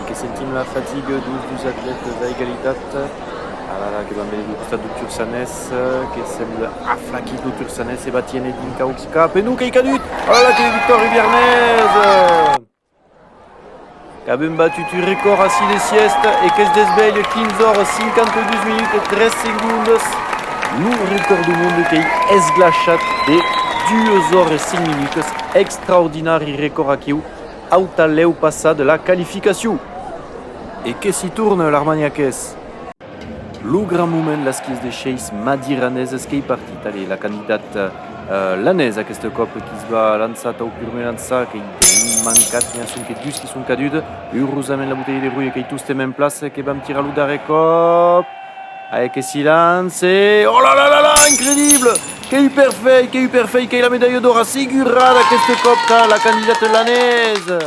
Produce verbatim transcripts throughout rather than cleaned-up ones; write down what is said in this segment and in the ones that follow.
Que sentim la fatiga deus dus atlètas a egalitat. Alara que van véner deu costat deu Tursanés, que sembla aflaquit lo Tursanés, se va tiéner dinc au cap. E non, qu'ei cadut! Alara que victòria biarnesa! Qu'avem batut un recòrd ací de sièsta e que's desvelha quinze oras cinquanta-dus minutas e tres segondas. Lo recòrd deu monde qu'ei esglaçat de duas oras e cinc minutas. Extraordinari recòrd aquiu, au talèu passat la qualificacion. E que s'i torna, l'armaniaqués! Lo gran moment, las quilhas de sheis madiranesas, qu'ei partit. Allez, la candidata, eh, lanesa, aqueste còp, qui's va lançar au purmèr lançar, qu'ei ben mancat, n'i a sonque dus qui son caduts. Urosament, la botelha de roja qu'ei tostemps en plaça, que vam tirar lo darrèr còp. Allez, que s'i lance. Oh là là là là, incredible! Qu'ei perfèit, qu'ei perfèit, qu'ei la medalha d'òr assegurada aqueste còp tà la candidata lanesa.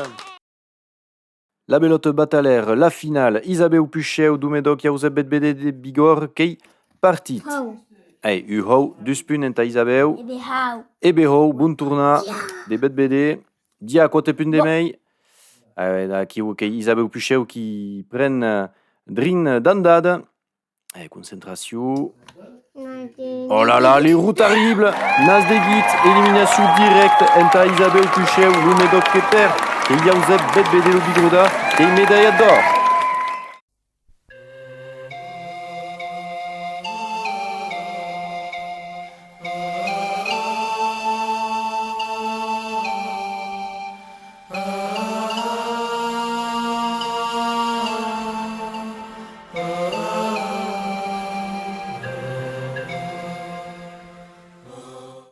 La belòta batalèra, la finala, Isabèu Puchèu deu Medòc e Jausèp Betbedé de Bigòrra, qu'ei partit. Hau. Ei, un hau, dus punts entà Isabèu. E be hau. E be hau, bon tornar de Betbedé. Dia quate punts de mei. Eh, aquiu qu'ei Isabèu Puchèu qui pren, eh, drin d'andada. Eh, concentracion. Oh là là, l'error terrible! Nas de guit, eliminacion dirècta entà Isabèu Puchèu, lo Medòc que pèrd, e Jausèp Betbedé, lo Bigoda, qu'ei medalhat d'òr.